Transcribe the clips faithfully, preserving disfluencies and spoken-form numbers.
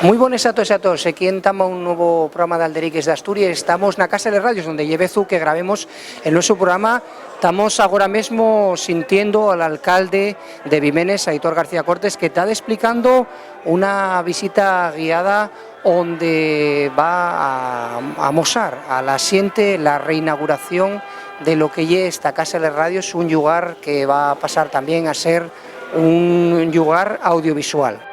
Mui bones a toes y a todos. Equí entama un nuevo programa d'Alderiques d'Asturies. Estamos na Casa de Radios, donde ye vezu que grabemos el nuesu programa. Tamos agora mesmo sintiendo al alcalde de Bimenes, Aitor García Cortes, que ta desplicando una visita guiada onde va a, a amosar a la xente la reinauguración de lo que ye esta Casa de Radios, un llugar que va a pasar tamién a ser un llugar audiovisual.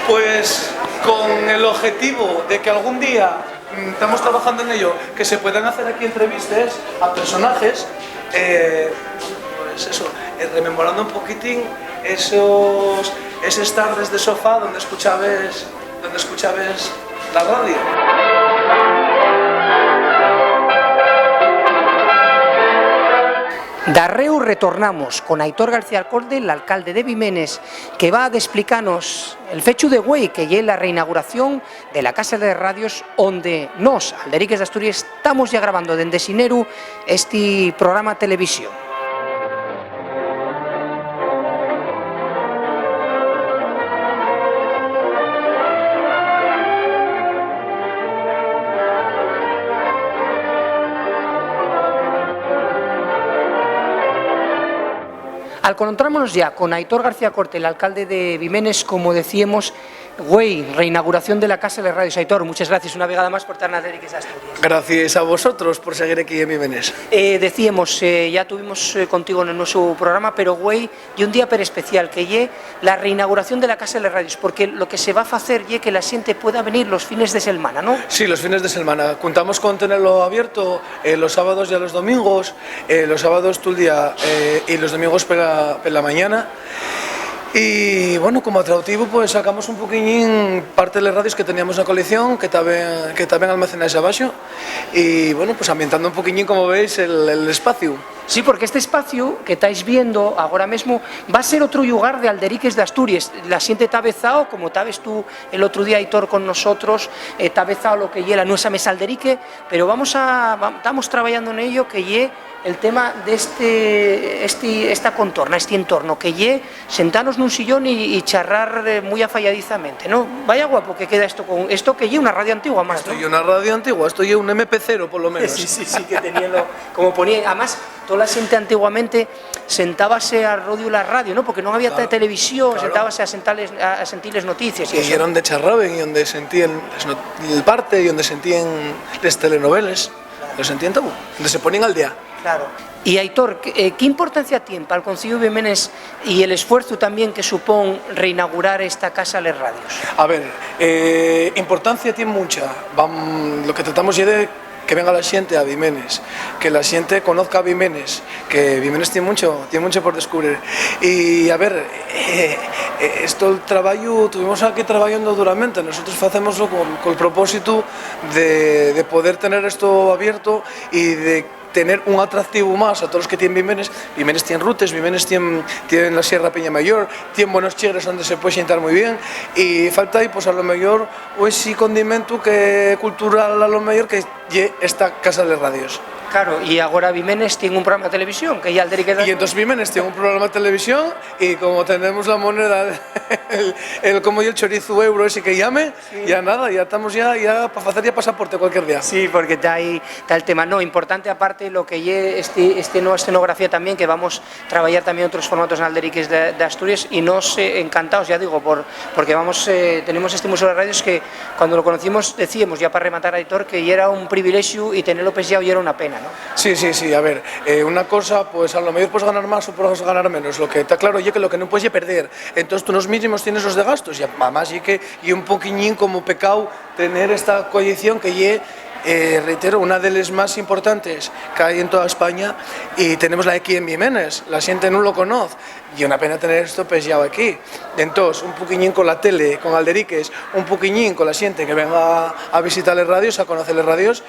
Pues con el objetivo de que algún día, mm, estamos trabajando en ello, que se puedan hacer aquí entrevistas a personajes, eh, pues eso, eh, rememorando un poquitín esos, eses tardes de sofá donde escuchabes, donde escuchabes la radio. Darréu retornamos con Aitor García Cortes, l'alcalde de Bimenes, que va a desplicanos el fechu de güei, que ye la reinauguración de la Casa de Radios, onde nós, Alderiques d'Asturies, tamos ya grabando dende xineru esti programa televisión. Alcontrámonos ya con Aitor García Cortes, l'alcalde de Bimenes, como decíemos, güei, reinauguración de la Casa de Radios. Aitor, muchas gracias una vegada más por tar na Alderiques d'Asturies. Gracias a vosotros por seguir aquí en Bimenes. Eh, decíemos, eh, ya tuvimos, eh, contigo en el nuesu programa, pero güei, ye un día per especial, que ye la reinauguración de la Casa de Radios, porque lo que se va a facer ye que la xente pueda venir los fines de selmana, ¿no? Sí, los fines de semana. Contamos con tenerlo abierto, eh, los sábados y a los domingos, eh, los sábados todo el día, eh, y los domingos pela, pela mañana. Y, bueno, como atractivo, pues, sacamos un poquiñín parte de les radios que teníamos na colección, que taben, que taben almacenaes abaxo, y, bueno, pues, ambientando un poquiñín, como veis, el, el espacio. Sí, porque este espacio que tais viendo agora mesmo va a ser otru llugar de Alderiques d'Asturies. La xente ta avezao, como tabes tú el otru día, Aitor, con nosotros, eh, ta avezao lo que ye la nuesa mesa Alderique, pero vamos a, va-, tamos trabayando en ello, que ye el tema d'este, esti, esta contorna, esti entorno, que ye sentanos nun sillón y, y charrar, eh, mui afayadizamente, ¿no? Vaya guapo que queda esto, con esto que ye una radio antigua más, ¿no? Esto ye una radio antigua, esto ye un M P cero, por lo menos. Sí, sí, sí, que teníalo, como ponía, además, toda la xente antiguamente sentábase al rodiu la radio, ¿no? Porque no había, claro, televisión, claro, sentábase a sentales, a, a sentir les noticias y eso. Y era onde charraben y onde sentíen les not-, el parte y onde sentíen les telenoveles. Lo sentíen todo, onde se poníen al día. Claro. Y, Aitor, ¿qué, eh, qué importancia tien pa'l Conceyu de Bimenes y el esfuerzu tamién que supón reinaugurar esta Casa de Radios? A ver, eh, importancia tien muncha. Vam-, lo que tratamos ye de que venga la xente a Bimenes, que la xente conozca a Bimenes, que Bimenes tien muncho, tien muncho por descubrir. Y, a ver, eh, eh, esto, el trabayu, tuvimos aquí trabayando duramente. Nosotros facémoslo con, col propósitu de, de poder tener esto abierto y de tener un atractivu más a todos los que tienen Bimenes. Bimenes tien rutes, Bimenes tien, tien la Sierra Peña Mayor, tien buenos chigres onde se puede xentar mui bien, y falta ahí, pues, a lo mellor, o esi condimentu que cultural, a lo mellor, que ye esta Casa de Radios. Claro, y agora Bimenes tien un programa de televisión, que ye Alderiques d'Asturies. Y entonces Bimenes tien un programa de televisión, y como tenemos la moneda, el, el, como ye el chorizu euro ese que llame, sí. Ya nada, ya estamos ya, ya pa facer ya pasaporte cualquier día. Sí, porque ta ahí, ta el tema. No, importante aparte lo que ye este, este nueva escenografía tamién, que vamos trabayar tamién otros formatos en Alderiques de, de Asturies, y nos, eh, encantaos, ya digo, por, porque vamos, eh, tenemos este Museo de Radios que cuando lo conocimos decíamos, ya pa rematar, Aitor, que yera un privilexiu y tenelo pesllau yera una pena, ¿no? Sí, sí, sí, a ver, eh, una cosa, pues, a lo mejor puedes ganar más o puedes ganar menos. Lo que ta claro ye que lo que no puedes ye perder. Entonces, tú nos mínimos tienes los de gastos, y además ye que, y un poquiñín como pecao tener esta colección que ye, eh, reitero, una de les más importantes que hay en toda España, y tenemos la aquí en Bimenes, la xente no lo conoz, y una pena tener esto pesllau aquí. Entonces, un poquiñín con la tele, con Alderiques, un poquiñín con la xente que venga a visitar les radios, a conocer les radios,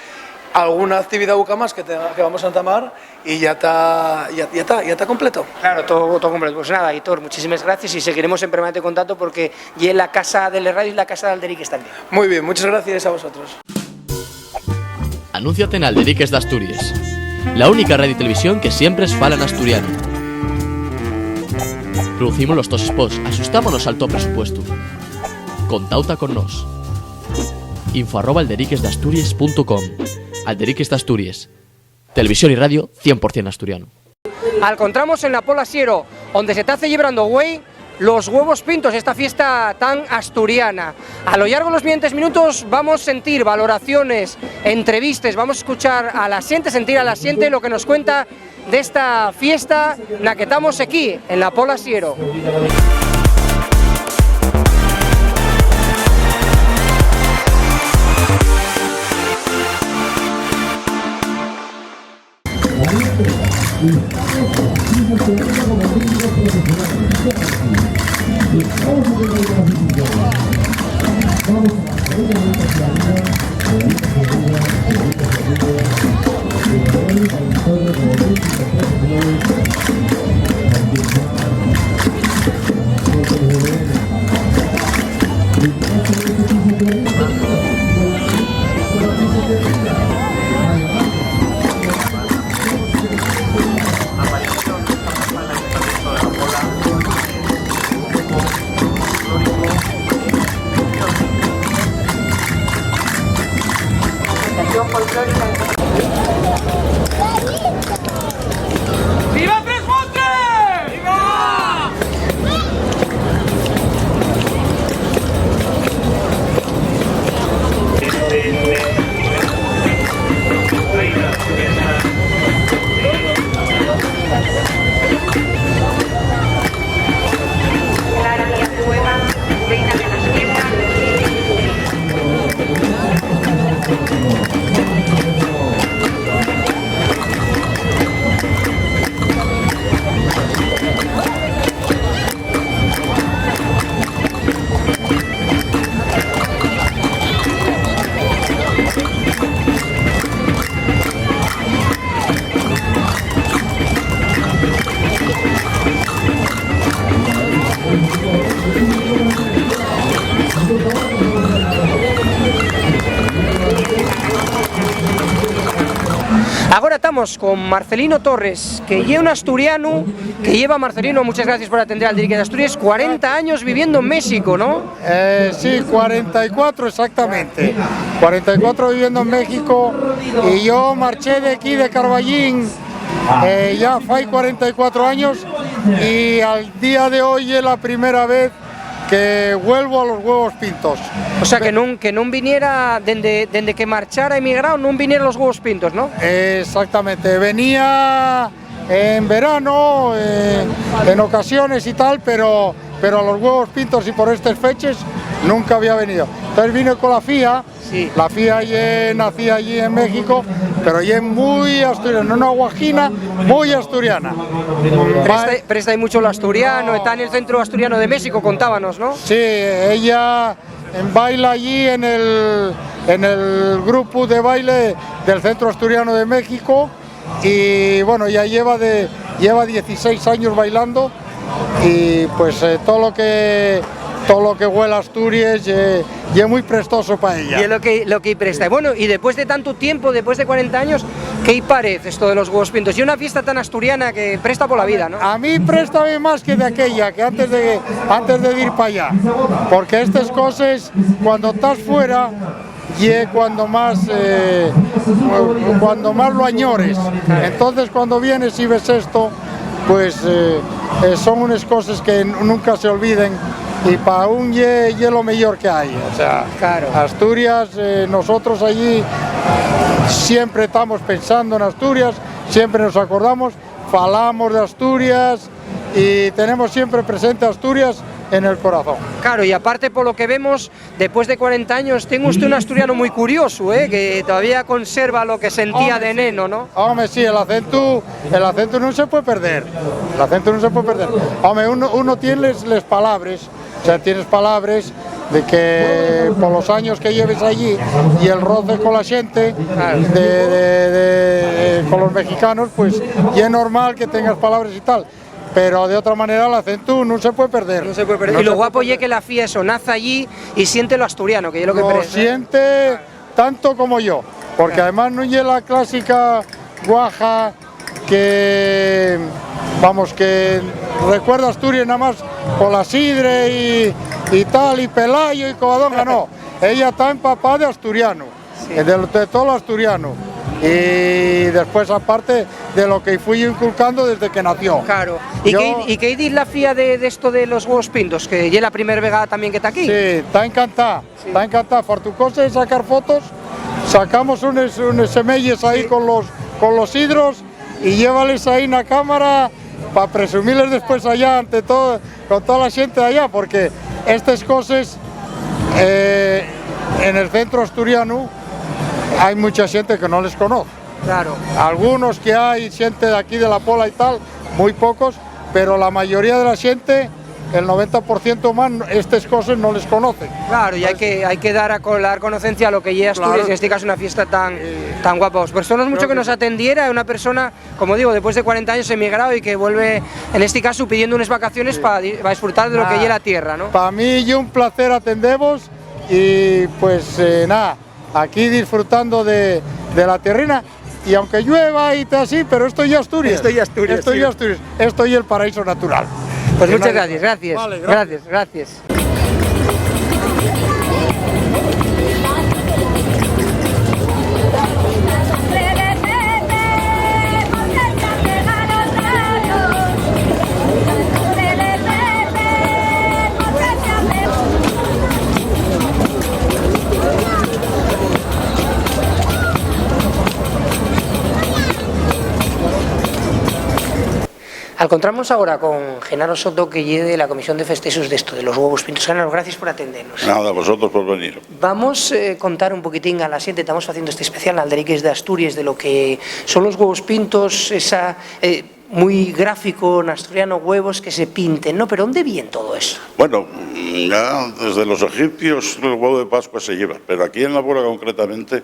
alguna actividad boca más que, te-, que vamos a entamar, y ya ta, ya, ya ta, ya ta completo. Claro, todo, todo completo. Pues nada, Aitor, muchísimas gracias y seguiremos en permanente contacto porque ye la casa de les radios y la casa de Alderiques también. Muy bien, muchas gracias a vosotros. Anúnciate n'Alderiques d'Asturies, la única radio y televisión que siempre fala n'asturianu. Producimos los tos spots, axustámonos al to presupuestu. Contauta con nós. Info arroba alderiquesdasturies punto com. Alderiques d'Asturies. Televisión y radio cien por cien asturiano. Alcontramos en la Pola Siero, onde se ta celebrando güei los Güevos Pintos, esta fiesta tan asturiana. A lo llargo de los siguientes minutos vamos sentir valoraciones, entrevistes, vamos escuchar a la xente, sentir a la xente lo que nos cuenta d'esta fiesta na que tamos equí, en la Pola Siero. ¡Viva Tres Montes! ¡Viva! Agora tamos con Marcelino Torres, que ye un asturianu que lleva, Marcelino, muchas gracias por atender Alderiques d'Asturies, cuarenta años viviendo en México, ¿no? Eh, sí, cuarenta y cuatro exactamente. Cuarenta y cuatro viviendo en México, y yo marché de aquí, de Carballín, eh, ya fai cuarenta y cuatro años, y al día de hoy es la primera vez que vuelvo a los Güevos Pintos. O sea, que nun, que nun viniera, dende, dende que marchara emigrao, nun viniera a los Güevos Pintos, ¿no? Exactamente, venía en verano, eh, en ocasiones y tal, pero, pero a los Güevos Pintos y por estes feches nunca había venido. Entonces vine con la fía. Sí. La fía ye nacía allí en México, pero ye mui asturiana, una guajina mui asturiana. Presta, presta mucho el asturiano, está en el Centro Asturiano de México, contábanos, ¿no? Sí, ella, em, baila allí en el, en el grupo de baile del Centro Asturiano de México. Y, bueno, ya lleva de, lleva dieciséis años bailando y, pues, eh, todo lo que, todo lo que huela a Asturies, eh, ye mui prestoso pa ella. Y es lo que, lo que presta. Bueno, y después de tanto tiempo, después de cuarenta años, ¿qué parece esto de los Güevos Pintos? Y una fiesta tan asturiana que presta por la vida, ¿no? A mí préstame más que de aquella, que antes de, antes de ir pa allá. Porque estas cosas, cuando estás fuera, ye cuando más, eh, cuando más lo añores. Entonces, cuando vienes y ves esto, pues, eh, eh, son unes coses que n-, nunca se olviden, y pa un ye, ye lo meyor que hai. O sea, claro. Asturias, eh, nosotros allí siempre estamos pensando en Asturias, siempre nos acordamos, falamos de Asturias y tenemos siempre presente Asturias en el corazón. Claro, y aparte, por lo que vemos, después de cuarenta años, ten usté un asturiano mui curiosu, ¿eh? Que todavía conserva lo que sentía de neno, ¿no? Home, sí, el acentu, el acentu nun se puede perder. El acentu nun se puede perder. Home, uno, uno tien les, les palabres, o sea, tienes palabres de que por los años que lleves allí y el roce con la xente, de, de, de, con los mexicanos, pues, ye normal que tengas palabres y tal. Pero de otra manera el acentu nun se puede perder. No se puede perder. Y lo guapo ye que la fía eso, nace allí y siente lo asturiano, que ye lo que... Lo siente tanto como yo. Porque además nun ye la clásica guaja que, vamos, que recuerda Asturias nada más por la sidre y, y tal, y pelayo y covadonga, no. Ella está empapada de asturiano, de, de todo lo asturiano. Y después, aparte de lo que fui inculcando desde que nació. Claro. ¿Y qué, y qué diz la fía de, de esto de los huevos pintos? Que ye la primera vegada también que está aquí. Sí, está encantada. Sí. Está encantada. Fartucose de sacar fotos, sacamos unes, unes semeyes ahí con los, con los hidros y llévales ahí na cámara pa presumirles después allá ante todo, con toda la xente de allá, porque estes coses, eh, en el centro asturiano hay mucha xente que no les conoce. Claro. Algunos que hay xente de aquí de La Pola y tal, muy pocos, pero la mayoría de la xente, el noventa por ciento más, estes coses no les conocen. Claro, y hay que, hay que dar a co-, dar conocencia a lo que ye Asturias, claro, en este caso una fiesta tan, tan guapa. Pues personas mucho que nos atendiera, una persona, como digo, después de cuarenta años emigrado y que vuelve, en este caso, pidiendo unas vacaciones pa di-, pa disfrutar de lo que ye la tierra, ¿no? Pa mí ye un placer atendevos y, pues, eh, nada, aquí disfrutando de, de la tierrina. Y aunque llueva y tal así, pero esto ya Asturias. Esto ya Asturias, esto sí. Ya Asturias. Esto ya el paraíso natural. Pues muchas gracias, gracias. Vale, gracias. Gracias, gracias. Alcontramos agora con Genaro Soto, que ye de la Comisión de Festexos d'esto, de los huevos pintos. Genaro, gracias por atendenos. Nada, vosotros por venir. Vamos, eh, contar un poquitín a la xente, estamos haciendo este especial, Naldericas d'Asturies, de lo que son los huevos pintos, esa, eh, muy gráfico, en asturiano, huevos que se pinten, ¿no? Pero, ¿dónde viene todo eso? Bueno, ya desde los egipcios el huevo de Pascua se lleva, pero aquí en La Pola concretamente,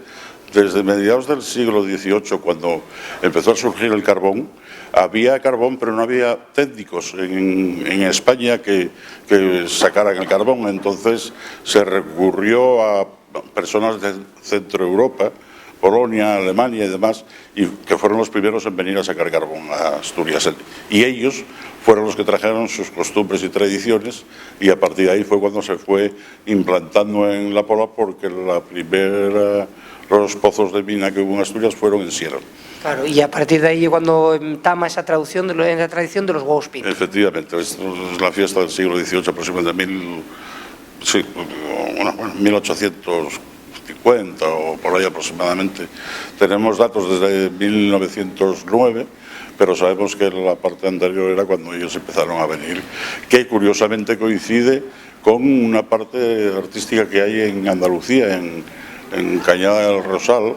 desde mediados del siglo dieciocho, cuando empezó a surgir el carbón, había carbón, pero no había técnicos en, en España que, que sacaran el carbón. Entonces se recurrió a personas de Centro Europa, Polonia, Alemania y demás, y que fueron los primeros en venir a sacar carbón a Asturias. Y ellos fueron los que trajeron sus costumbres y tradiciones, y a partir de ahí fue cuando se fue implantando en La Pola, porque la primera, los pozos de mina que hubo en Asturias fueron en Siero. Claro, y a partir de ahí, cuando entama esa traducción de lo, en la tradición de los huevos pintos. Efectivamente, es, es la fiesta del siglo dieciocho, aproximadamente mil, sí, bueno, bueno, mil ochocientos cincuenta o por ahí aproximadamente. Tenemos datos desde mil novecientos nueve, pero sabemos que la parte anterior era cuando ellos empezaron a venir, que curiosamente coincide con una parte artística que hay en Andalucía, en, en Cañada del Rosal,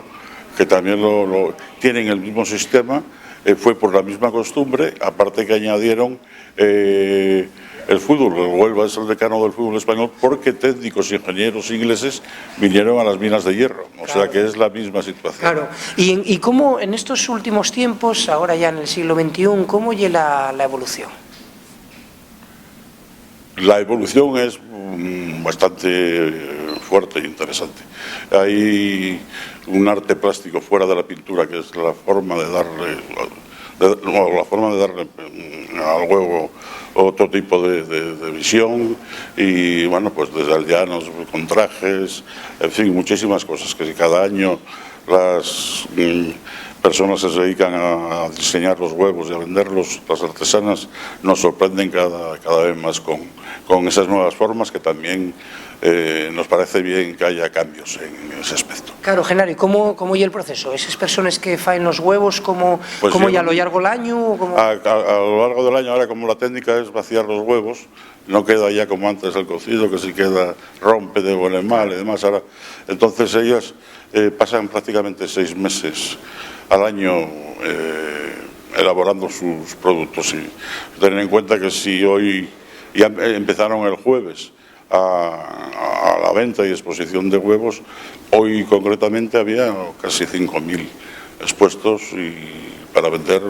que también lo, lo, tienen el mismo sistema, eh, fue por la misma costumbre, aparte que añadieron, eh, el fútbol. El Huelva es el decano del fútbol español porque técnicos, ingenieros ingleses vinieron a las minas de hierro, o sea que es la misma situación. Claro, y, en- y cómo en estos últimos tiempos, ahora ya en el siglo veintiún, ¿cómo ye la, la evolución? La evolución es, mm, bastante, eh, fuerte e interesante. Hay un arte plástico fuera de la pintura, que es la forma de darle, de- no, la forma de darle, mm, al huevo otro tipo de, de- de visión, y bueno, pues desde aldeanos con trajes, en fin, muchísimas cosas que cada año las, mm, personas que se dedican a, a diseñar los huevos y a venderlos, las artesanas, nos sorprenden cada, cada vez más con, con esas nuevas formas que también, eh, nos parece bien que haya cambios en ese aspecto. Claro, Genaro, ¿y cómo, cómo ye el proceso? ¿Eses personas que faen los huevos, cómo, pues cómo ye a lo llargo del año? ¿O cómo? A, a- a lo largo del año, ahora como la técnica es vaciar los huevos, no queda ya como antes el cocido, que sí queda, rompe de huele mal y demás. Ahora, entonces ellas, eh, pasan prácticamente seis meses al año, eh, elaborando sus productos. Y tener en cuenta que si hoy ya em- empezaron el jueves a, a la venta y exposición de huevos, hoy concretamente había casi cinco mil expuestos y para vender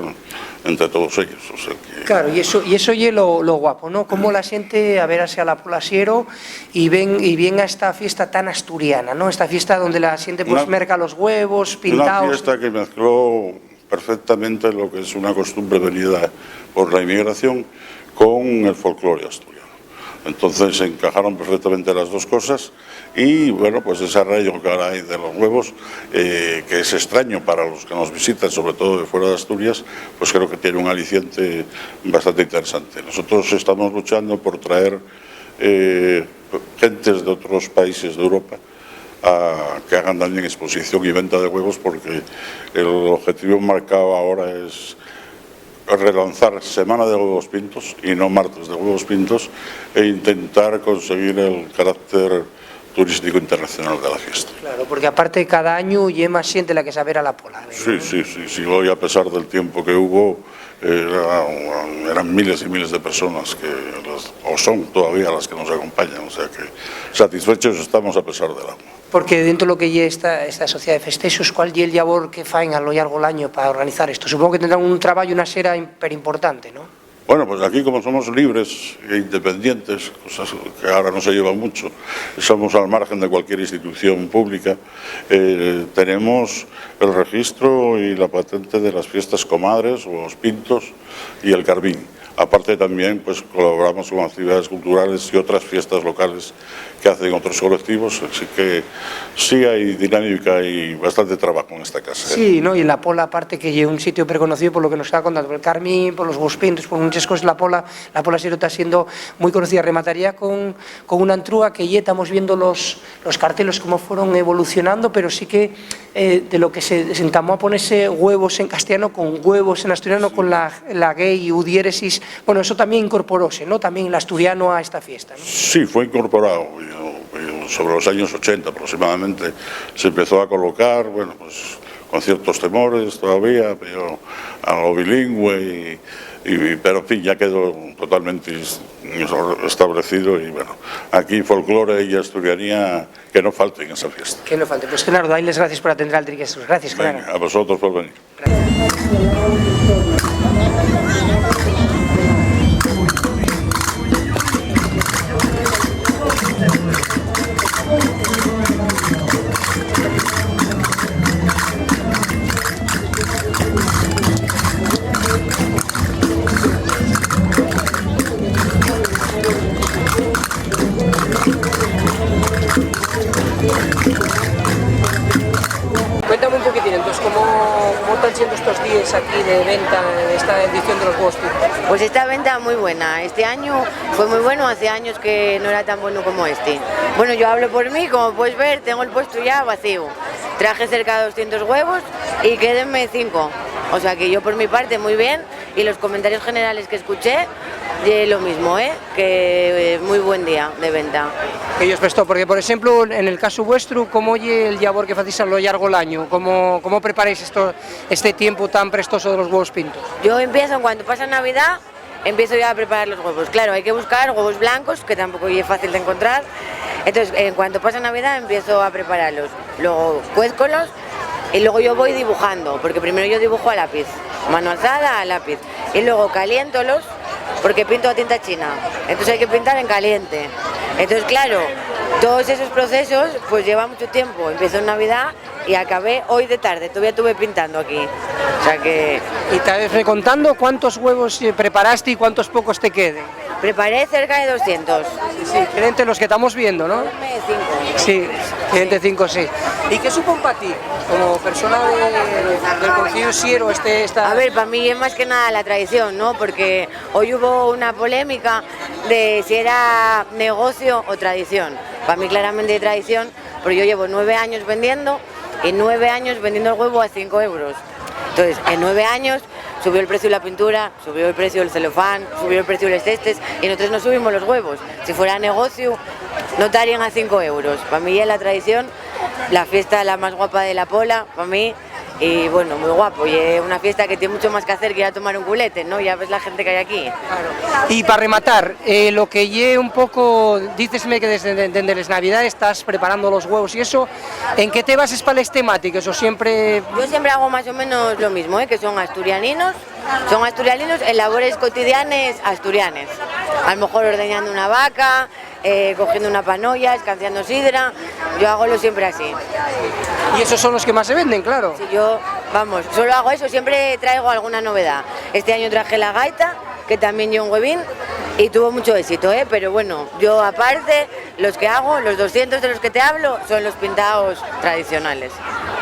entre todos ellos. O sea que... Claro, y eso, y eso ye lo, lo guapo, ¿no? Cómo la xente averase a la Pola Siero y ven, y ven a esta fiesta tan asturiana, ¿no? Esta fiesta donde la xente, pues, una, merca los huevos, una pintaos. Fiesta que mezcló perfectamente lo que es una costumbre venida por la inmigración con el folclore asturiano. Entonces encajaron perfectamente las dos cosas y, bueno, pues ese arraigo que ahora hay de los huevos, eh, que es extraño para los que nos visitan, sobre todo de fuera de Asturias, pues creo que tiene un aliciente bastante interesante. Nosotros estamos luchando por traer, eh, gentes de otros países de Europa a que hagan también exposición y venta de huevos, porque el objetivo marcado ahora es relanzar Semana de Huevos Pintos y no Martes de Huevos Pintos, e intentar conseguir el carácter turístico internacional de la fiesta. Claro, porque aparte cada añu ye más xente la que se avera a la Pola, ¿no? Sí, sí, sí, sí. Hoy, a pesar del tiempo que hubo, eh, era, eran miles y miles de personas que, las, o son todavía las que nos acompañan, o sea que satisfechos estamos a pesar del agua. Porque dentro de lo que ye esta, esta sociedad de festexos, ¿cuál ye el llabor que faen a lo llargo del año para organizar esto? Supongo que tendrán un trabajo, una xera impor-, importante, ¿no? Bueno, pues aquí, como somos libres e independientes, cosas que ahora no se llevan mucho, somos al margen de cualquier institución pública, eh, tenemos el registro y la patente de las fiestas comadres, o los pintos y el carmín. Aparte también, pues, colaboramos con actividades culturales y otras fiestas locales que hacen otros colectivos, así que sí hay dinámica y bastante trabajo en esta casa, ¿eh? Sí, ¿no? Y la Pola, aparte, que ye un sitio perconocido por lo que nos está contando, por el carmín, por los huevos pintos, por muchas cosas, la Pola, la Pola Siero está siendo muy conocida. Remataría con, con una antrúa que ye, estamos viendo los, los cartelos, cómo fueron evolucionando, pero sí que, eh, de lo que se, se entamó a ponerse huevos en castellano con huevos en asturiano, con la, la gay u diéresis. Bueno, eso también incorporóse, ¿no? También el asturiano a esta fiesta, ¿no? Sí, fue incorporado. Yo, yo, sobre los años ochenta aproximadamente se empezó a colocar, bueno, pues con ciertos temores todavía, pero a lo bilingüe, y, y, pero en fin, ya quedó totalmente establecido y, bueno, aquí folclore y asturianía que no falten en esa fiesta. Que no falte. Pues, Genaro, dai les gracias por atender al Dirigir Asturias. Gracias, Genaro. Venga, a vosotros por venir. Cuéntame un poquitín, entonces, ¿cómo, cómo están siendo estos días aquí de venta, esta edición de los Huevos Pintos? Pues esta venta muy buena. Este año fue muy bueno, hace años que no era tan bueno como este. Bueno, yo hablo por mí, como puedes ver, tengo el puesto ya vacío. Traje cerca de doscientos huevos y quédenme cinco. O sea que yo por mi parte muy bien. Y los comentarios generales que escuché, ye lo mismo, ¿eh? Que, eh, muy buen día de venta. Que ellos prestó, porque, por exemplu, en el caso vuestro, ¿cómo ye el llabor que facéis a lo llargo del año? ¿Cómo, cómo preparáis esto, este tiempo tan prestoso de los huevos pintos? Yo empiezo en cuanto pasa Navidad, empiezo ya a preparar los huevos. Claro, hay que buscar huevos blancos, que tampoco es fácil de encontrar. Entonces, en cuanto pasa Navidad, empiezo a prepararlos. Luego cuézcolos y luego yo voy dibujando, porque primero yo dibujo a lápiz, mano alzada, a lápiz, y luego caliéntolos, porque pinto a tinta china. Entonces hay que pintar en caliente. Entonces, claro, todos esos procesos, pues, lleva mucho tiempo. Empiezo en Navidad y acabé hoy de tarde, todavía estuve pintando aquí. O sea que... ¿Y estás recontando cuántos huevos, eh, preparaste y cuántos pocos te queden? Preparé cerca de doscientos. Sí, sí, queden los que estamos viendo, ¿no? Quédenme cinco. Sí, queden cinco, sí. ¿Y qué supón pa ti, como persona de, del Conceyu Siero, este, esta...? A ver, pa mí es más que nada la tradición, ¿no? Porque hoy hubo una polémica de si era negocio o tradición. Pa mí claramente tradición, porque yo llevo nueve años vendiendo y nueve años vendiendo el huevo a cinco euros. Entonces, en nueve años subió el precio de la pintura, subió el precio del celofán, subió el precio de los cestes y nosotros no subimos los huevos. Si fuera negocio, no estarían a cinco euros. Pa mí es la tradición, la fiesta la más guapa de la Pola, pa mí Y bueno, muy guapo, y es una fiesta que tiene mucho más que hacer que ir a tomar un culete, ¿no? Ya ves la gente que hay aquí. Y pa rematar, eh, lo que ye un poco, dícesme que desde, dende les Navidades estás preparando los huevos y eso, ¿en qué te bases pa les temátiques o siempre? Yo siempre hago más o menos lo mismo, ¿eh? Que son asturianinos, son asturianinos en labores cotidianes asturianes. A lo mejor ordeñando una vaca, eh, cogiendo una panoya, escanciando sidra. Yo hago lo siempre así. Y esos son los que más se venden, claro. Sí, yo, vamos, solo hago eso, siempre traigo alguna novedad. Este año traje la gaita, que también lleva un huevín, y tuvo mucho éxito, ¿eh? Pero bueno, yo aparte, los que hago, los doscientos de los que te hablo, son los pintados tradicionales.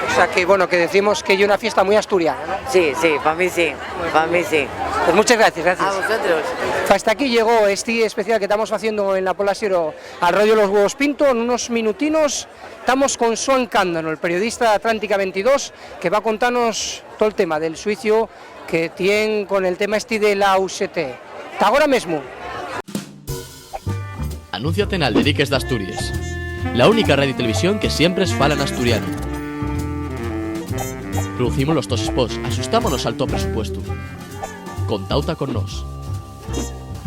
O sea que, bueno, que decimos que es una fiesta muy asturiana, ¿no? Sí, sí, pa mí sí, pa mí sí. Pues muchas gracias, gracias. A vosotros. Hasta aquí llegó este especial que estamos haciendo en la Pola Siero al rollo los huevos pinto. En unos minutinos estamos con Suan Cándano, el periodista de Atlántica veintidós, que va a contarnos todo el tema del suicio que tiene con el tema este de la U S T. Hasta ahora mismo. Anúnciate en Alderiques d'Asturies, la única radio y televisión que siempre es fala en asturiano. Producimos los tos spots, asustámonos al to presupuesto. Contauta con nos.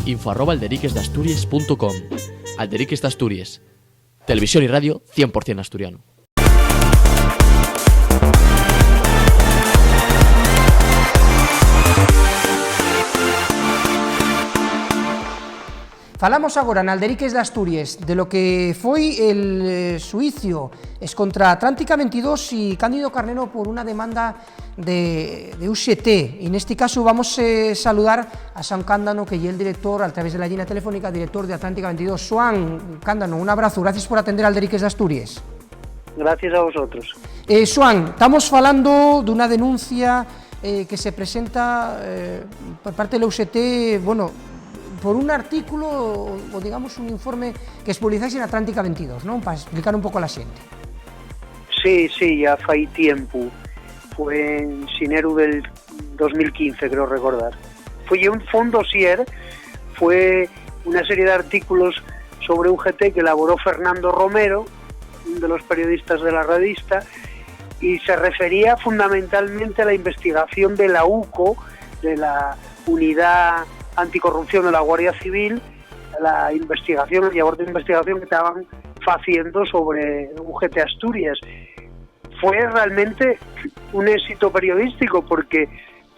Info arroba alderiquesdasturies punto com. Alderiques d'Asturies. Televisión y radio cien por cien asturiano. Falamos agora n'Alderiques d'Asturies de lo que foi el, eh, xuicio escontra Atlántica veintidós y Cándido Carnero por una demanda de, de U S T. Y nesti casu vamos, eh, saludar a Suan Cándano, que ye el director, a través de la llina telefónica, director de Atlántica veintidós. Suan Cándano, un abrazu, gracias por atender Alderiques d'Asturies. Gracias a vosotros. Eh, Suan, estamos falando d'una denuncia, eh, que se presenta, eh, por parte de la U S T, bueno, por un artículo o, o, digamos, un informe que espublizáis en Atlántica veintidós, ¿no? Pa explicar un poco a la xente. Sí, sí, ya fai tiempu. Fue en xineru del dos mil quince, creo recordar. Fue un, fue un dossier, fue una serie de artículos sobre U G T que elaboró Fernando Romero, un de los periodistas de la revista, y se refería fundamentalmente a la investigación de la UCO, de la Unidad Anticorrupción de la Guardia Civil, la investigación, el labor de investigación que estaban haciendo sobre U G T Asturias. Fue realmente un éxito periodístico porque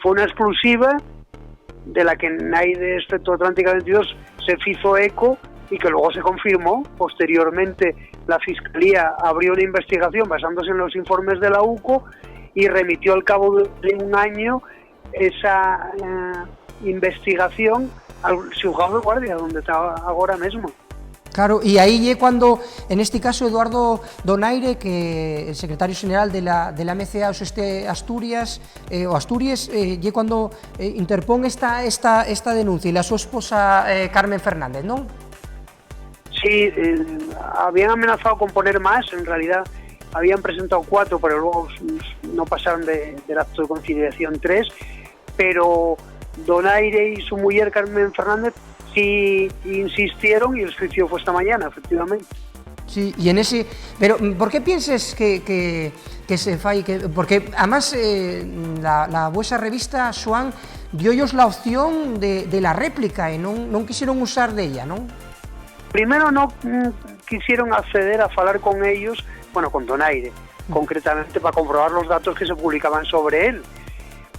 fue una exclusiva de la que naide, excepto Atlántica veintidós, se fizo eco y que luego se confirmó. Posteriormente, la Fiscalía abrió una investigación basándose en los informes de la UCO y remitió al cabo de, de un año esa, eh, investigación al xuzgado de Guardia, donde está ahora mismo. Claro, y ahí ye cuando, en este caso, Eduardo Donaire, que el secretario general de la, de la M C A, o este Asturias, eh, o Asturies, eh, ye cuando, eh, interpón esta, esta, esta denuncia y la su esposa, eh, Carmen Fernández, ¿no? Sí, eh, habían amenazado con poner más, en realidad habían presentado cuatro, pero luego no pasaron de, del acto de conciliación tres, pero Donaire y su mujer Carmen Fernández sí insistieron y el juicio fue esta mañana, efectivamente. Sí, y en ese, pero, mm, ¿por qué pienses que, que, que se fai? Que, porque además, eh, la, la vuesa revista, Suan, dio ellos la opción de, de la réplica y no, no quisieron usar de ella, ¿no? Primero no, mm, quisieron acceder a falar con ellos, bueno, con Donaire, mm, concretamente para comprobar los datos que se publicaban sobre él,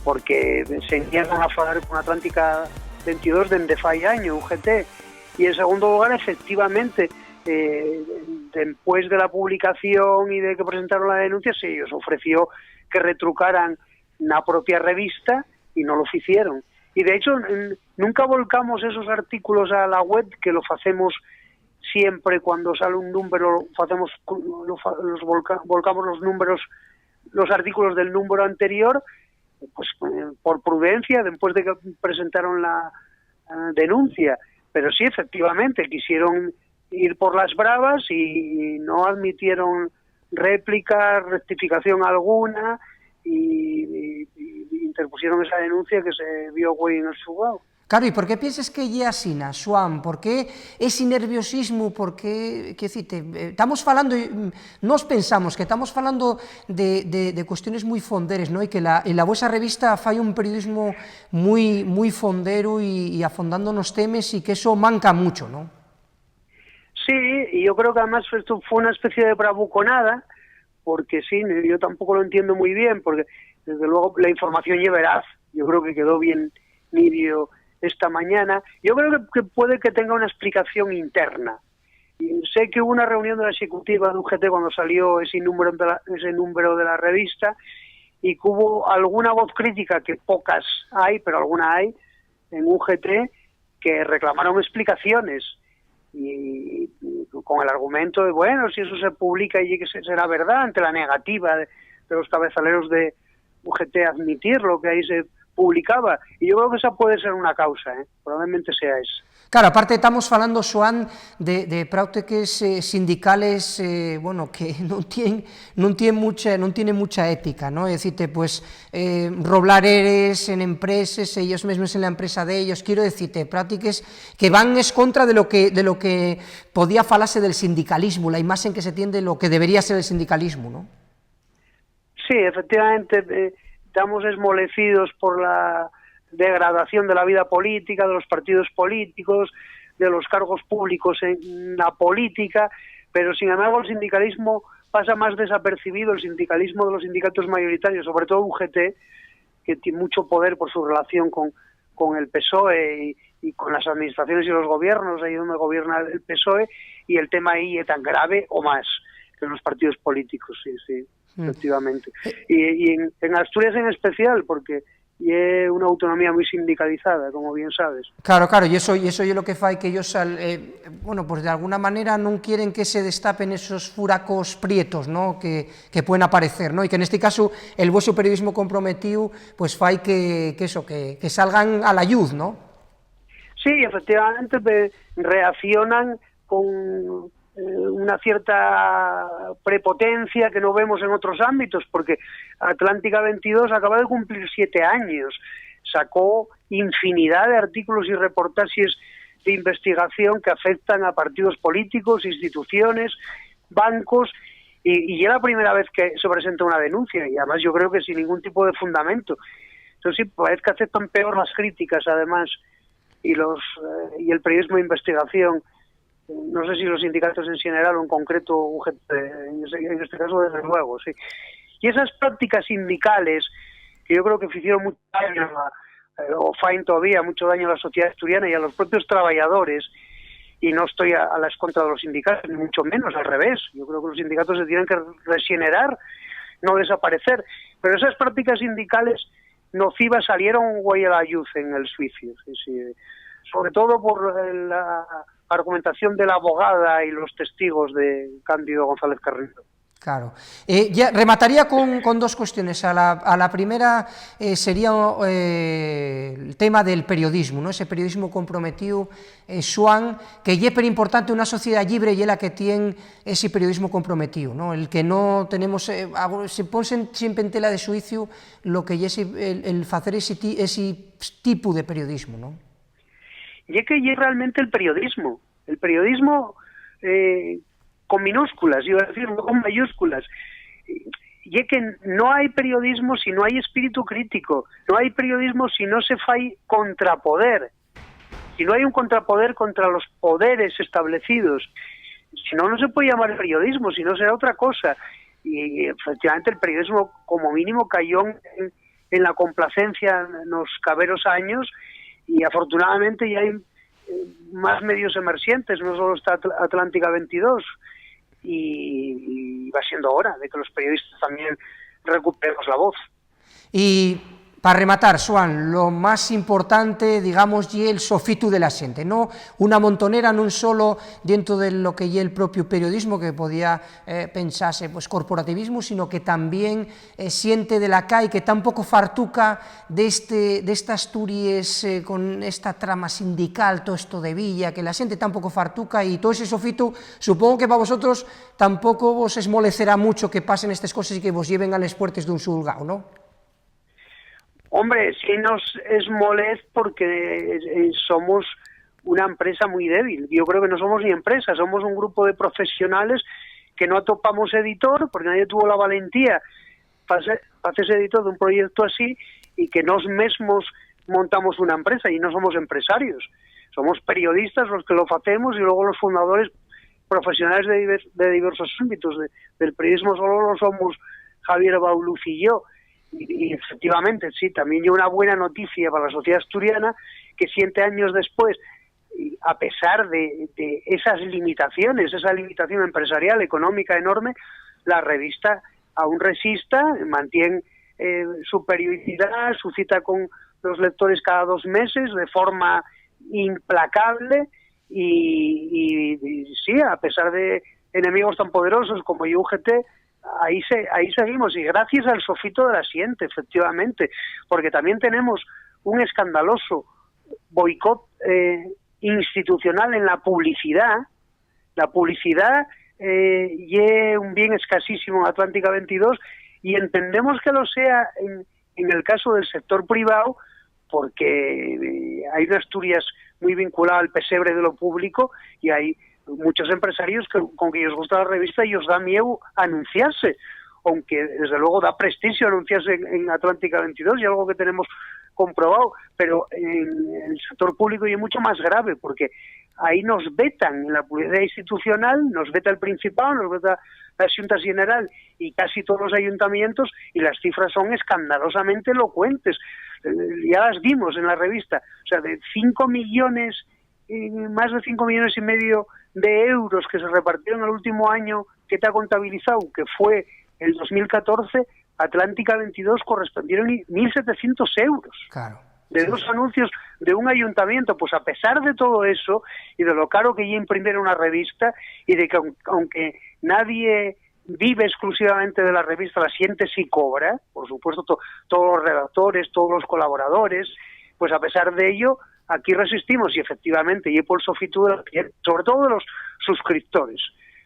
porque se niegan a falar con Atlántica veintidós dende fai año, U G T. Y en segundo lugar, efectivamente, eh, después de la publicación y de que presentaron la denuncia, se ellos ofreció que retrucaran na propia revista y no lo hicieron. Y de hecho, n-, nunca volcamos esos artículos a la web, que lo facemos siempre cuando sale un número, facemos cu-, lo fa-, los volca-, volcamos los números, los artículos del número anterior, pues, eh, por prudencia, después de que presentaron la, eh, denuncia. Pero sí, efectivamente, quisieron ir por las bravas y, y no admitieron réplica, rectificación alguna y, y, y interpusieron esa denuncia que se vio güei en el xuzgado. Claro, ¿y por qué pienses que ye asina, Xuan? ¿Por qué esi nerviosismu? ¿Por qué, qué dicite, eh, tamos falando, y, mm, nos pensamos que tamos falando de, de, de cuestiones mui fonderes, ¿no? Y que la, y la vuesa revista fai un periodismu mui, mui fondero y, y afondando nos temes, y que eso manca mucho, ¿no? Sí, y yo creo que además esto fue una especie de bravuconada, porque sí, yo tampoco lo entiendo muy bien, porque desde luego la información ye veraz, yo creo que quedó bien nidio esta mañana. Yo creo que, que puede que tenga una explicación interna. Y sé que hubo una reunión de la ejecutiva de U G T cuando salió ese número de la, ese número de la revista, y que hubo alguna voz crítica, que pocas hay, pero alguna hay, en U G T, que reclamaron explicaciones, y, y con el argumento de, bueno, si eso se publica y que se- será verdad, ante la negativa de, de los cabezaleros de U G T a admitir lo que ahí se publicaba. Y yo creo que esa puede ser una causa, ¿eh? Probablemente sea esa. Claro, aparte tamos falando, Xuan, de, de práctiques, eh, sindicales, eh, bueno, que non tien, non tien mucha, non tiene mucha ética, ¿no? Es decirte, pues, eh, roblar eres en empreses, ellos mesmos en la empresa de ellos, quiero decirte, práctiques que van es contra de lo que, de lo que podía falase del sindicalismo, la imagen que se tiene de lo que debería ser el sindicalismo, ¿no? Sí, efectivamente, eh, estamos esmolecidos por la degradación de la vida política, de los partidos políticos, de los cargos públicos en la política, pero sin embargo el sindicalismo pasa más desapercibido, el sindicalismo de los sindicatos mayoritarios, sobre todo U G T, que tiene mucho poder por su relación con, con el PSOE y, y con las administraciones y los gobiernos, ahí donde gobierna el PSOE, y el tema ahí es tan grave o más que los partidos políticos, sí, sí, Mm. efectivamente. Eh. Y, y en, en Asturias en especial, porque ye una autonomía muy sindicalizada, como bien sabes. Claro, claro, y eso, y eso ye lo que fai que ellos, al- eh, bueno, pues de alguna manera non quieren que se destapen esos furacos prietos, ¿no? Que, que pueden aparecer, ¿no? Y que nesti casu el vueso periodismu comprometíu, pues fai que, que eso, que, que salgan a la lluz, ¿no? Sí, efectivamente, pe- reaccionan con, eh, una cierta prepotencia que no vemos en otros ámbitos, porque Atlántica veintidós acaba de cumplir siete años, sacó infinidad de artículos y reportajes de investigación que afectan a partidos políticos, instituciones, bancos, y, y es la primera vez que se presenta una denuncia, y además yo creo que sin ningún tipo de fundamento. Entonces sí, parece que aceptan peor las críticas, además, y, los, eh, y el periodismo de investigación. No sé si los sindicatos en general o en concreto U G T, en este, en este caso desde luego, sí. Y esas prácticas sindicales que yo creo que hicieron mucho daño, a- eh, o faen todavía mucho daño a la sociedad asturiana y a los propios trabajadores, y no estoy a, a las contra de los sindicatos, ni mucho menos, al revés. Yo creo que los sindicatos se tienen que regenerar, no desaparecer. Pero esas prácticas sindicales nocivas salieron güei a la lluz en el suicio, sí, sí. Sobre todo por, eh, la argumentación de la abogada y los testigos de Cándido González Carrillo. Claro. Eh, ya remataría con, con dos cuestiones. A la, a la primera, eh, sería, eh, el tema del periodismo, ¿no? Ese periodismo comprometido, eh, Xuan, que ye per importante una sociedad llibre, ye la que tien ese periodismo comprometido, ¿no? El que no tenemos, eh, algo- se pon sen- siempre en tela de suicio lo que ye ese- el, el facer ese, ti- ese tipu de periodismo, ¿no? Ye que ye realmente el periodismo, el periodismo, eh, con minúsculas, iba a decir, no con mayúsculas. Ye que no hay periodismo si no hay espíritu crítico, no hay periodismo si no se fai contrapoder, si no hay un contrapoder contra los poderes establecidos, si no, no se puede llamar periodismo, si no será otra cosa. Y efectivamente el periodismo como mínimo cayó en, en la complacencia en los caberos años, y afortunadamente ya hay, eh, más medios emergentes, no solo está Atl- Atlántica veintidós, y, y va siendo hora de que los periodistas también recuperemos la voz. Y pa rematar, Xuan, lo más importante, digamos, ye el sofitu de la xente, ¿no? Una montonera non solo dientro de lo que ye el propio periodismo, que podía, eh, pensase, pues, corporativismo, sino que también, eh, xente de la cai que tampoco fartuca de este, de esta Asturies, eh, con esta trama sindical, todo esto de Villa, que la xente tampoco fartuca, y todo ese sofitu, supongo que pa vosotros tampoco vos esmolecerá mucho que pasen estes coses y que vos lleven a les puertes d'un xulgao, ¿no? Hombre, sí nos esmolez porque, eh, somos una empresa muy débil. Yo creo que no somos ni empresa, somos un grupo de profesionales que no atopamos editor porque nadie tuvo la valentía pa se-, pa hacerse editor d'un proyectu así, y que nós mesmos montamos una empresa y no somos empresarios. Somos periodistas los que lo facemos y luego los fundadores profesionales de diver-, de diversos ámbitos. De, del periodismo solo lo somos Javier Bauluz y yo. Y, y efectivamente, sí, también hay una buena noticia para la sociedad asturiana, que siete años después, y a pesar de, de esas limitaciones, esa limitación empresarial, económica enorme, la revista aún resista, mantiene, eh, su periodicidad, su cita con los lectores cada dos meses de forma implacable y, y, y sí, a pesar de enemigos tan poderosos como U G T, ahí, se, ahí seguimos, y gracias al sofito de la xente, efectivamente, porque también tenemos un escandaloso boicot, eh, institucional en la publicidad. La publicidad, eh, ye un bien escasísimo en Atlántica veintidós, y entendemos que lo sea en, en el caso del sector privado, porque, eh, hay una Asturias muy vinculada al pesebre de lo público, y hay muchos empresarios que, con que ellos gusta la revista, ellos da miedo anunciarse, aunque desde luego da prestigio anunciarse en, en Atlántica veintidós, y algo que tenemos comprobado, pero en el sector público es mucho más grave, porque ahí nos vetan en la publicidad institucional, nos veta el Principado, nos veta la Xunta General y casi todos los ayuntamientos, y las cifras son escandalosamente elocuentes. Eh, ya las dimos en la revista, o sea, de cinco millones, eh, más de cinco millones y medio de euros que se repartieron el último año que está contabilizado, que fue el dos mil catorce, Atlántica veintidós correspondieron mil setecientos euros. Claro. De dos anuncios de un ayuntamiento. Pues a pesar de todo eso y de lo caro que es imprimir una revista, y de que aun-, aunque nadie vive exclusivamente de la revista, la xente sí cobra, por supuesto, to-, todos los redactores, todos los colaboradores, pues a pesar de ello, aquí resistimos y efectivamente, y por el sofito de la xente, sobre todo de los suscriptores,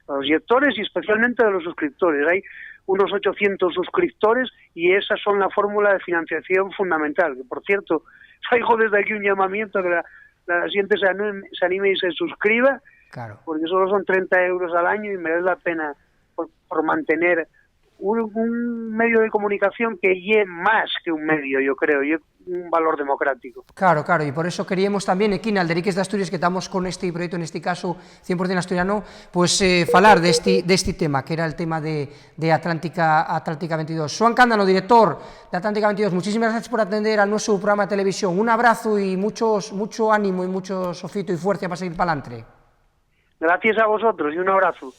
los lectores y especialmente de los suscriptores. Hay unos ochocientos suscriptores y esas son la fórmula de financiación fundamental, que por cierto, traigo desde aquí un llamamiento a que la, la gente se anime, se anime y se suscriba, claro, porque solo son treinta euros al año y merece la pena por, por mantener un, un medio de comunicación que ye más que un medio, yo creo, ye un valor democrático. Claro, claro, y por eso queríamos también aquí en Alderiques d'Asturias, que estamos con este proyecto, en este caso cien por cien asturiano, pues, eh, falar de este, de este tema, que era el tema de, de Atlántica, Atlántica veintidós. Xuan Cándano, director de Atlántica veintidós, muchísimas gracias por atender a nuestro programa de televisión. Un abrazo y muchos, mucho ánimo y mucho sofito y fuerza para seguir pa'lantre. Gracias a vosotros y un abrazo.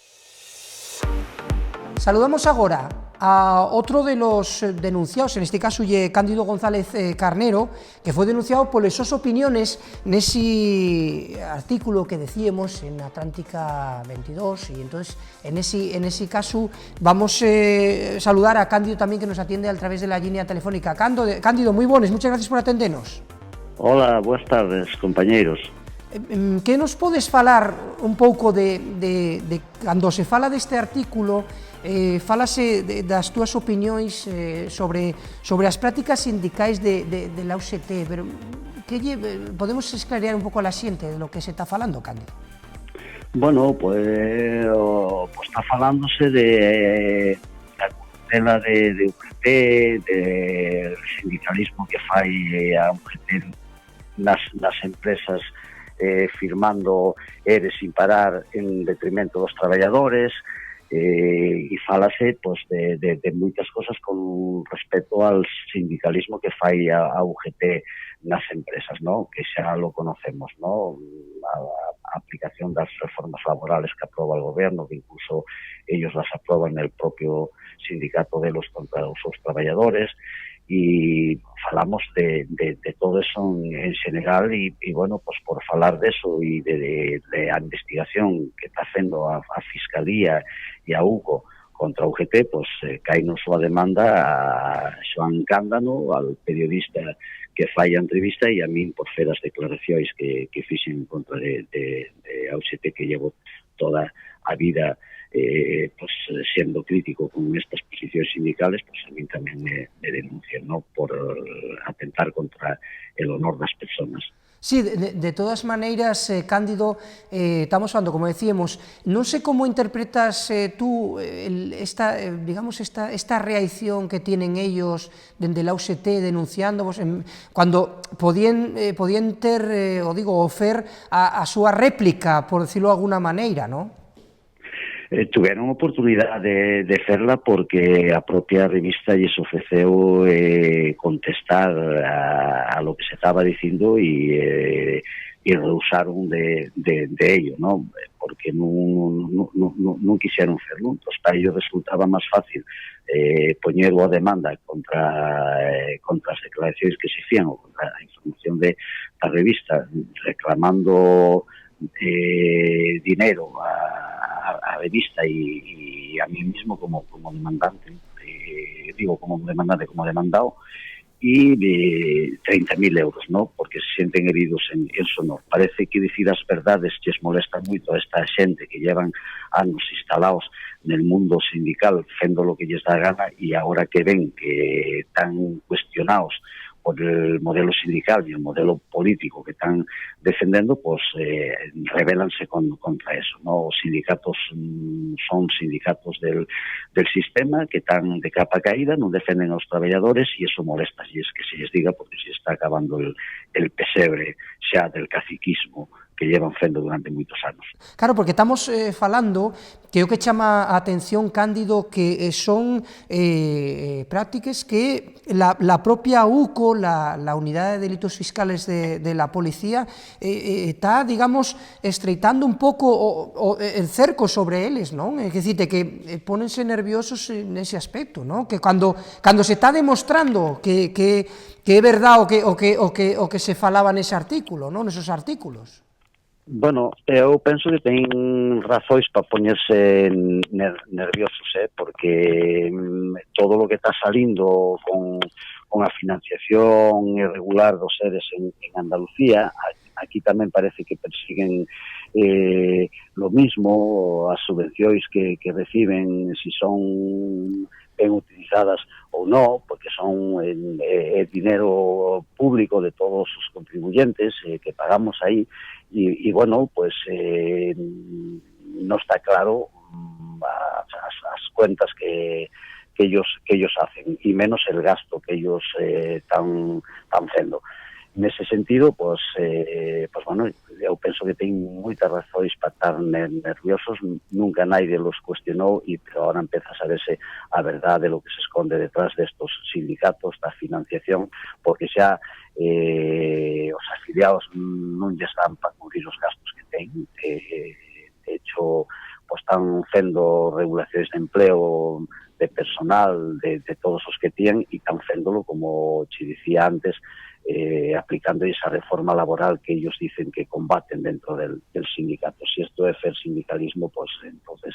Saludamos agora a otro de los, eh, denunciados, en este caso ye Cándido González, eh, Carnero, que fue denunciado por les sos opiniones nesi artículo que decíamos en Atlántica veintidós, y entonces en ese, en ese caso vamos, eh, saludar a Cándido también, que nos atiende a través de la línea telefónica. Cando-, Cándido, muy bones, muchas gracias por atendernos. Hola, buenas tardes, compañeros. Em, em, ¿qué nos podes falar un pouco de, de, de cando se fala deste artículo, eh, fálase de, das túas opinións, eh, sobre, sobre as prácticas sindicais de, de, de la U G T, pero, ¿qué lle-, podemos esclarear un pouco a la xente de lo que se ta falando, Cándido? Bueno, pues, o, pues ta falándose de, eh, la corruptela de, de U G T, del sindicalismo que fai, eh, a U G T nas, nas empresas, eh, firmando eres sin parar en detrimento dos traballadores, eh, y fálase, pues, de, de, de muitas cosas con respecto al sindicalismo que fai a, a U G T nas empresas, ¿no? Que xa lo conocemos, ¿no? A, a aplicación das reformas laborales que aproba el gobierno, que incluso ellos las aprueban el propio sindicato de los contra los sus traballadores, y falamos de, de, de todo eso en, en general, y, y, bueno, pues por falar de eso y de, de, de a investigación que está haciendo a, a Fiscalía y a Hugo contra U G T, pues, eh, caínos a demanda a Xuan Cándano, al periodista que fai a entrevista, y a min por fer as declaraciones que, que fixen en contra de, de, de a U G T, que llevo toda a vida, eh, pues, siendo crítico con estas posiciones sindicales, pues a mí también me, me denuncian, ¿no? Por atentar contra el honor de las personas. Sí, de, de, de todas maneiras, eh, Cándido, eh, estamos falando, como decíamos, non sé cómo interpretas, eh, tú, eh, el, esta, eh, digamos, esta, esta reacción que tienen ellos dende la U C T denunciándovos, en, cuando podían, eh, podían ter, eh, o digo, o fer a, a súa réplica, por decirlo de alguna maneira, ¿no? Eh, tuvieron oportunidad de, de ferla porque a propia revista lles ofreceu, eh, contestar a, a lo que se taba dicindo y, eh, y rehusaron de, de, de ello, ¿no? Porque nun, nun, nun, nun, nun quixeron ferlo. Entón, pa ellos resultaba más fácil, eh, poñer una demanda contra, eh, contra las declaraciones que se hacían o contra la información de la revista, reclamando, eh, dinero a, a, a revista y, y a mí mismo como, como demandante, eh, digo, como demandante, como demandado, y de treinta mil euros, ¿no? Porque se sienten heridos en, en su honor. Parece que decir las verdades lles molesta mucho a esta gente que llevan años instalados en el mundo sindical, fendo lo que lles da gana, y ahora que ven que están cuestionados por el modelo sindical y el modelo político que están defendiendo, pues, eh, rebelanse con, contra eso, ¿no? Los sindicatos, mm, son sindicatos del, del sistema que están de capa caída, no defienden a los trabajadores y eso molesta, y es que se les diga porque se está acabando el, el pesebre ya del caciquismo que llevan fendo durante muchos años. Claro, porque estamos, eh, falando, que yo que chama a atención, Cándido, que, eh, son, eh, eh, prácticas que la, la propia UCO, la, la Unidad de Delitos Fiscales de, de la Policía, eh, eh, está, digamos, estreitando un poco o, o, eh, el cerco sobre eles, ¿no? Es decir, que, eh, ponense nerviosos en ese aspecto, ¿no? Que cuando, cuando se está demostrando que, que, que es verdad o que, o que, o que, o que se falaba en ese artículo, ¿no? En esos artículos. Bueno, eu penso que ten razois pa poñerse ner-, nerviosos, eh, porque, mm, todo lo que está salindo con, con a financiación irregular dos seres en, en Andalucía, a-, aquí tamén parece que persiguen, eh, lo mismo, as subvencións que, que reciben, si son ben utilizadas ou no, porque son, eh, eh, dinero público de todos os contribuyentes, eh, que pagamos aí, y, y bueno, pues, eh, no está claro, mm, as, as, as cuentas que, que ellos, que ellos hacen, y menos el gasto que ellos, eh, tan, tan fendo. Nese sentido, pues, eh, pues bueno, eu penso que ten moitas razois pa tar ner-, nerviosos. Nunca naide los cuestionou, y, pero ahora empeza a saberse a verdad de lo que se esconde detrás de estos sindicatos, da financiación, porque xa, eh, os afiliados non lles dan pa cubrir os gastos que ten. Eh, de hecho, pues, están fendo regulaciones de empleo de personal de, de todos os que tienen y están féndolo, como che dicía antes, eh, aplicando esa reforma laboral que ellos dicen que combaten dentro del, del sindicato. Si esto es ser sindicalismo, pues entonces,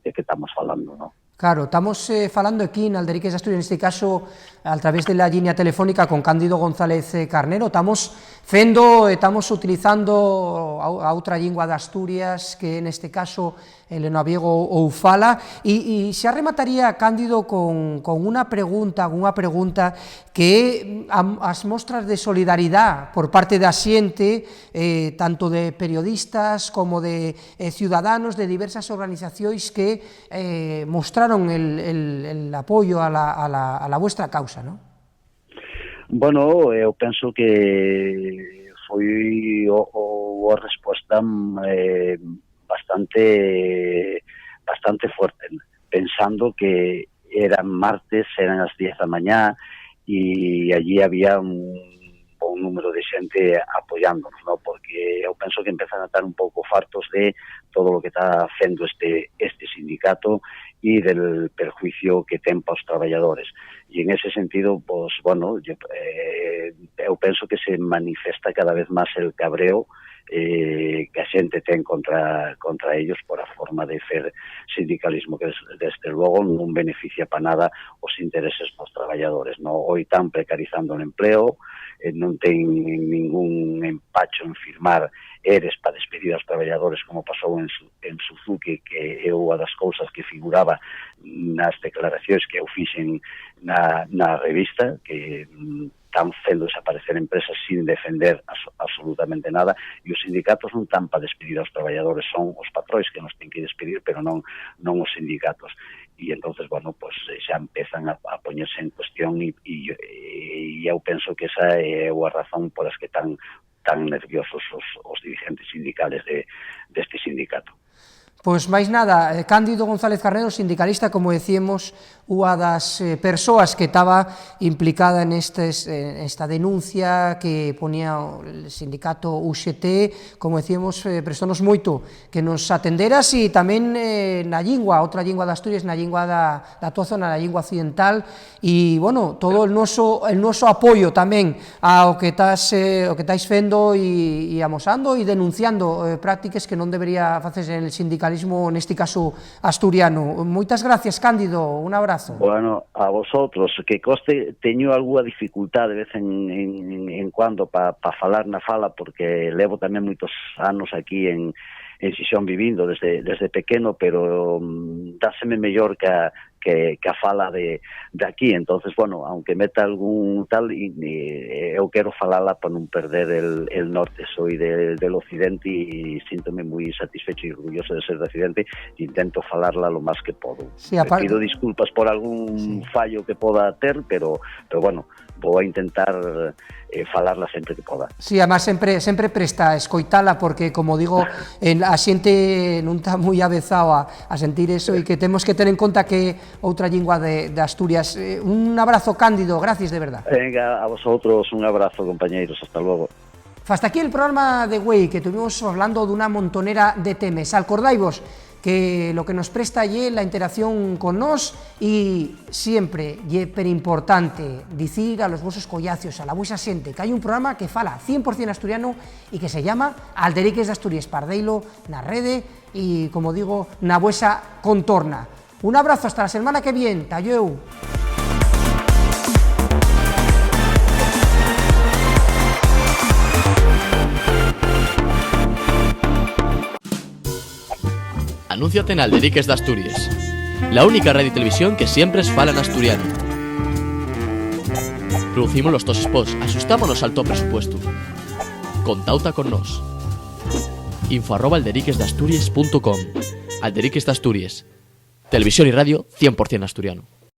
¿de qué estamos hablando, no? Claro, estamos, eh, falando aquí en Alderiques Asturias, en este caso, a través de la línea telefónica con Cándido González, eh, Carnero. Estamos fendo, eh, estamos utilizando a, a otra lengua de Asturias, que en este caso el noruego ou fala. Y, y xa remataría, Cándido, con, con una pregunta, con una pregunta que, mm, am-, as mostras de solidaridad por parte da xente, eh, tanto de periodistas como de, eh, ciudadanos de diversas organizaciones que, eh, mostraron el, el, el apoyo a la, a la, a la vuestra causa, ¿no? Bueno, eu penso que foi o, o, a respuesta, mm, eh, bastante, bastante fuerte, pensando que era martes, eran as diez da mañá, y allí había un bon número de xente apoyándonos, ¿no? Porque eu penso que empezan a estar un pouco fartos de todo lo que está facendo este, este sindicato y del perjuicio que ten pa os traballadores. Y en ese sentido, pues, bueno, yo, eh, eu penso que se manifesta cada vez más el cabreo, eh, que a xente ten contra, contra ellos por a forma de fer sindicalismo, que des-, desde luego non beneficia pa nada os intereses dos traballadores, ¿no? Hoy están precarizando el empleo, eh, non ten ningún empacho en firmar eres pa despedir aos traballadores, como pasou en su, Suzuki, que é unha das cousas que figuraba nas declaracións que eu fixen na, na revista, que, mm, tán fendo desaparecer empresas sin defender as-, absolutamente nada, e os sindicatos non tán pa despedir aos traballadores, son os patróns que nos ten que despedir, pero non, non os sindicatos. E entonces, bueno, pues, eh, xa empezan a, a poñerse en cuestión e, e, e eu penso que esa é a razón polas que tán tan nerviosos os, os dirigentes sindicales de, deste sindicato. Pois máis nada, eh, Cándido González Carnero, sindicalista, como decíamos, unha das, eh, persoas que taba implicada nestes, eh, esta denuncia que ponía o, el sindicato U X T, como decíamos, eh, prestónos moito que nos atenderas e tamén, eh, na llingua, outra llingua de Asturias, na llingua da, da túa zona, na llingua occidental, e, bueno, todo el noso, el noso apoio tamén ao que tas, eh, o que tais fendo e, e amosando e denunciando, eh, práctiques que non debería facerse en el sindicalismo, nesti caso asturiano. Moitas gracias, Cándido, un abrazo. Bueno, a vosotros, que coste, teño alguna dificultá de vez en, en, en cuando pa, pa falar na fala, porque levo tamén moitos anos aquí en, en Xixón vivindo desde, desde pequeno, pero, mm, dáseme mellor que a, que, que a fala de, de aquí. Entonces, bueno, aunque meta algún tal, y, y, eh, eu quero falala pa nun perder el, el norte. Soi de, del occidente y síntome moi satisfecho y orgulloso de ser de occidente. Intento falarla lo más que podo. Sí, aparte pido disculpas por algún, sí, fallo que poda ter, pero, pero bueno, vou a intentar, eh, falarla sempre que poda. Sí, además sempre, sempre presta escoitala, porque, como digo, en, a xente non ta moi avezao a, a sentir eso, e que temos que ter en conta que outra llingua de, de Asturias. Eh, un abrazo, Cándido, gracias de verdad. Venga, a vosotros un abrazo, compañeiros, hasta luego. Fasta aquí el programa de güei, que tuvimos hablando d'una montonera de temes. Alcordaivos que lo que nos presta ye la interacción con nós, y siempre ye perimportante dicir a los vuesos collacios, a la vuesa xente, que hai un programa que fala cien por cien asturiano y que se llama Alderiques d'Asturies. Pardéilo na rede y, como digo, na vuesa contorna. Un abrazo, hasta la semana que vien. Tayeu. Anúnciate n'Alderiques d'Asturies, la única radio y televisión que siempre es fala n'asturianu. Producimos los tos spots, axustámonos al to presupuestu. Contauta con nós. Info arroba alderiquesdasturies punto com. Alderiques d'Asturies. Televisión y radio cien por cien asturiano.